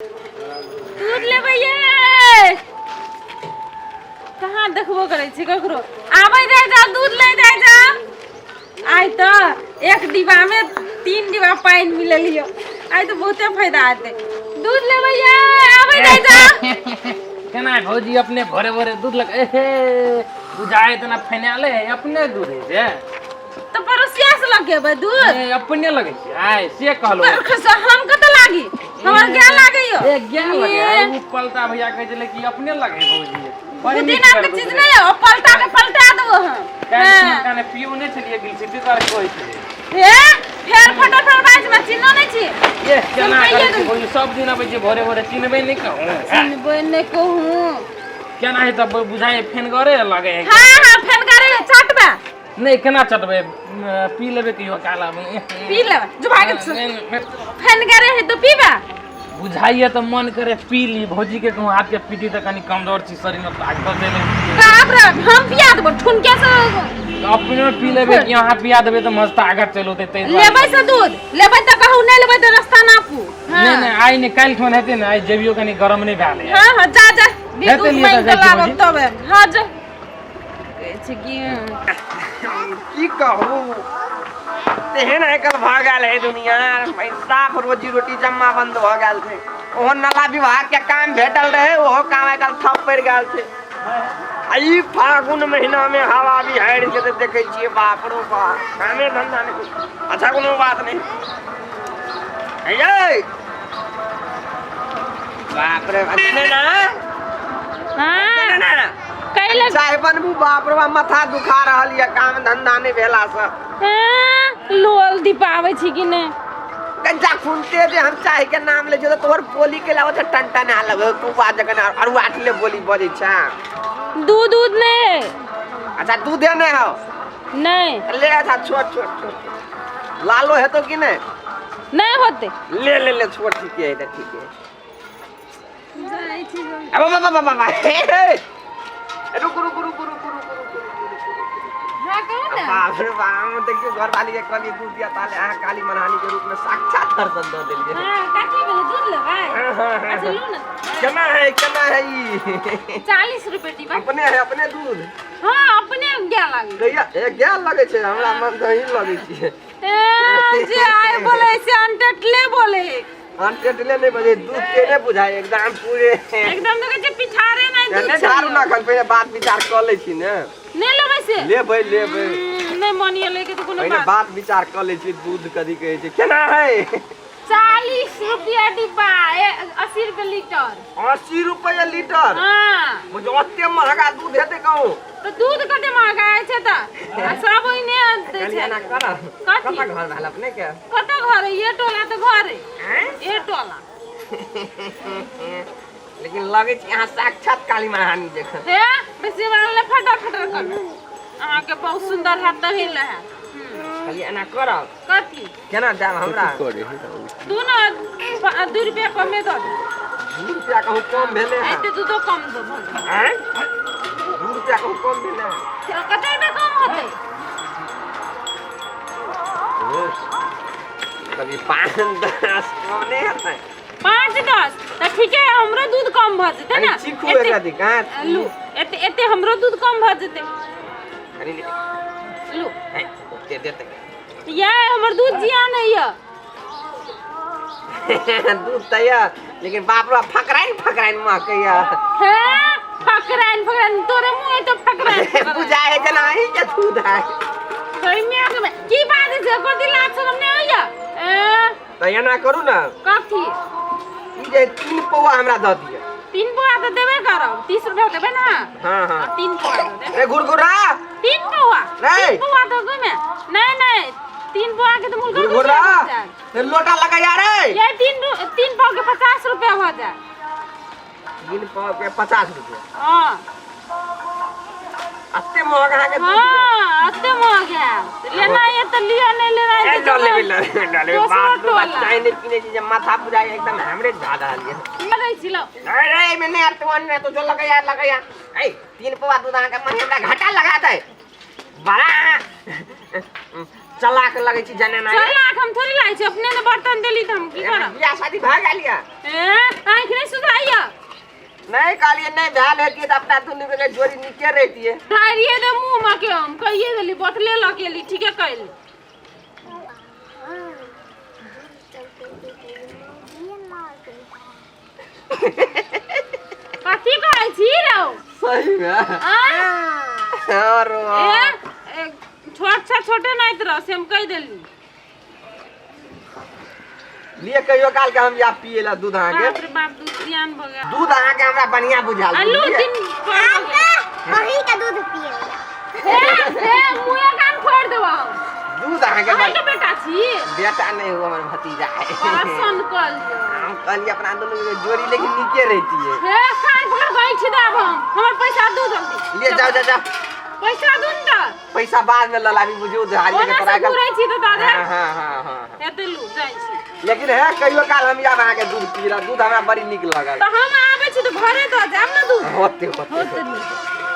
दूध लेबै ये कहाँ देखबो करै छी ककरो आबै जाय जाओ दूध ले जाय जाओ। आइ तऽ एक डिब्बा में 3 डिब्बा पानि मिलल यौ, आइ तऽ बहुते फायदा हेतै। दूध लेबै ये, आबै जाय जाओ। केना भौजी अपने भोरे भोरे दूध लग एहे बुझाए तना फैनाले है अपने दूध है से। तऽ पड़ोसिया से लगेबै दूध? ए, अपने लगे छै आइ से कहलो। पर से हम कतऽ लागी, हमर गाय लागैयो। ए गाय लगे आइ उ पलटा भैया कहै छलै कि अपने लगे भौजी। बड़ी बुद्धि नीक नाम के दूध चीज रहै। नहीं है, ओ पलटा के पलटा देबो हम। काल्हि हाँ। काने पियो नहि छलियै गेल छी तार कहै छलियै। हे फेर फटाफट बाज में चिन्हो नहीं छी। ए केना सुनबैये करै छी नहि। भौजी, सब दिन अबै छी भोरे भोरे चिन्हबै नहि कहूँ। चिन्हबै नहीं कहूँ। केना है तब बुझाइ फेनगरे लगे है। हाँ हाँ फेनगरे है, चटबा। नहीं केना चटबै, पी लेबै कहियो काला में। पी लेबै जो भागे फेनगरे है तो पीबा। बुझाइए तऽ मन करे पी ली। भौजी के कहूँ हाथ के पीटी तऽ कनी कमजोर छी, शरीर में ताकत चलि। बाप रे हम पिया देबो ठुनके से। अपने पी लेबै कि अहाँ पिया देबै तऽ मस्त ताकत चलि औतै ताहि दुआरे। लेबै से दूध लेबै तऽ कहू, नहीं लेबै तऽ रास्ता नापू। हाँ। नहीं नहीं आइ नहीं काल्हि खन हेतै ने, आइ जेबियो कनी गरम नहीं भेल है। हाँ हाँ जा जा भी हेतै दूध लिए तऽ मांगि के जाइ छी लाबब भौजी। तबे। हाँ जा कहै छै कि की कहू तेहन आइ काल्हि भऽ गेल है दुनिया, साफ रोजी रोटी जम्मा बंद भऽ गेल छै। ओहो नाला विभाग के काम भेटल रहे, ओहो काम आइ काल्हि ठप पड़ि गेल छै। आ ई फागुन महीना में हवा बिहाड़ि के तऽ देखै छियै बाप रो बाप, कामे धंधा नहि। अच्छा कोनो बात नहि। हे बाप रे ने ना। हाँ ने ना कैले चाय बनबू, बाप रे बाप माथा दुखा रहल यऽ काम धंधा नहि भेला से। हाँ, लोल दीपाबै छी कि नहि? गंजा खुनते जे हम चाय के नाम ले छियै तऽ तोहर बोली के लाबत टन टन आ लगो कुआ जखन अरुआठले बोली बजै छै। दूध दूध नहीं है। अच्छा दूधे नहि हौ? नहीं। ले अच्छा छोड़ छोड़ छोड़, लालो हेतौ कि नहि? नहीं होते। ले ले ले छोड़, ठीके है तऽ ठीके है। अब अब अब अब हे हे रुक रुक रुक रुक रुक रुक रुक। हाँ कहू ना। बाप रे बाप, हम देखियौ घरवाली के कहलियै दूध दिया ताले अहाँ काली महारानी के रूप में साक्षात दर्शन दऽ देलियै। हाँ कथी भेलै, दूध लेबै? अच्छा लू ना। केना है केना है ई? 40 रुपए डिब्बा। अपने है अपने दूध? हाँ अपने गाय लागै। कहिया ए गाय लगै छै? हमरा मन तऽ ही लगै छै। ए जे आइ बोले से अनटटले बोले। अनटेटले नहि बजै, दूध के नहि बुझाइ एकदम पूरे एकदम तऽ कहै छै पिठारे नहि दूध नहि छै। झाड़ू ना एखन पहिले बात विचार कऽ लै छी ने। नहि लेबै से? लेबै लेबै। नहि मन ये लेके तऽ कोनो पहिले बात बात विचार कऽ लै छी। दूध कथी कहै छै, केना है? 40 रुपया डिब्बा, 80 रुपये लीटर। 80 रुपया लीटर? हाँ। मुझे ओते महंगा दूध हेतै कहूँ? तऽ दूध कते महंगा छै तऽ आ सब ओहिने दै कहलियै छै। एना कर। कथी? कतऽ घर भेल अपने के? कतऽ घर है? ये टोला तऽ घर है। आँय? ये टोला। लेकिन लगै छै अहाँ साक्षात काली महारानी जखन। हे बेसी वाला ले फटर फटर करू, अहाँके बहुत सुंदर हैत दही ले हैत। कहलियै एना करब। कथी? केना देब हमरा? दू ने 2 रुपया कमे दऽ दे। 2 रुपया कहूँ कम भेलै हँ? एते दूधो कम दो भऽ गेल। आँय? 2 रुपया कहूँ कम भेलै हँ? तऽ कते रुपया कम होतै? कभी 5 10 कम नहि हेतै? 5 10 तऽ ठीके है, हमरो दूध कम भऽ जेतै ने। कनी चीखू एकरा दी कहाँ। लू एते एते हमरो दूध कम भऽ जेतै। कनी लू। है, ओते देतै। ये हमर दूध जिया नहीं है। दूध तऽ यऽ लेकिन बाप रे फकराइन फकराइन महकैया। हे फकराइन फकराइन तोरे मुँह है तो फकराइन फकराइन। बुझाइ है जेना अहीं के दूध है। तोरी माय के की बात छै, को दिल लाज शरम नहीं होइया? ए तऽ एना करू ने। कथी? ई जे 3 पौआ हमरा दऽ दिअ। 3 पौआ तऽ देबे करब, 30 रुपया देबै ने। हाँ हाँ। 3 पौआ दऽ देब। रे घुरघुरा। 3 पौआ? नहीं। 3 पौआ दऽ देबै। नहीं नहीं 3 पौआ के तऽ मूल कर घुरघुरा रे, लोटा लगा यार रे। ये 3 पौआ के 50 रुपया भऽ जायत। 3 पौआ के 50 रुपया? हाँ। अते महग अहाँके दूध? हाँ अते महग है, लेना है तऽ लिअ, नहीं लेना है ए, तऽ लऽ लेबै लऽ लेबै लऽ लेबै। दोसरो बाप रे बाप, टोला। चाय नहि पीने छी जे माथा बुझाइ एकदम हमरे जा रहल यऽ। दै छी लौ। अरे एहिमे नहि आर तू अन्ने तो जो लगैया लगैया। ए 3 पौआ दूध अहाँके मन हमरा घाटा लगा दे बड़ा। चलाक लगै छी जने ना। चलाक हम थोड़ी लागै छी, अपने ने बर्तन देली तऽ हम की करब? बियाह शादी भऽ गेल या? ए, आँखि नहि सुझाइया। नहीं कहलिए नहीं भेल हेतियै तऽ अपना दुनू के जोड़ी नीके रहितियै। ढारिए दे मुँह मे के, हम कहिए देली बोतले लऽ के एली, ठीके कैली। कथी कहै छी रौ? सही में। आँय? और ए, ए, छोट छा छोटे नाइत रह से हम कहि देली। लिए कहियो काल के हम या पिए ला दूध अहाँके। बाप रे बाप, दूध जियान भऽ गेल। दूध अहाँके हमरा बढ़िया बुझायल। आलू बुझलियै? दिन पर भऽ गेल। अहीं के दूध पिए। हे हे, मुँहे कान फोड़ि देबौ। दूध अहाँके अहाँके बेटा छी? बेटा नहीं हुआ, हमर भतीजा है। पसंद कऽ लियौ। हम कहलिए अपना दुनू के जोड़ी लेकिन नीके रहितियै। हे, कान पकड़ कऽ ऐंठि देब हम। हमर पैसा दू जल्दी। लिए जाओ जाओ जाओ। पैसा दू ने तऽ। पैसा बाद में ललाबी बुझू उधारी के ओना तोरा से घुरै छी तऽ दादा। हाँ हाँ हाँ हाँ हाँ। हेतै लू, जाइ छी। लेकिन है कहियो काल हम आब अहाँके दूध पी रहा, दूध हमरा बड़ी नीक लगल। तऽ हम आबै छी तऽ घरे दऽ जायब ने दूध। होते होते। होते।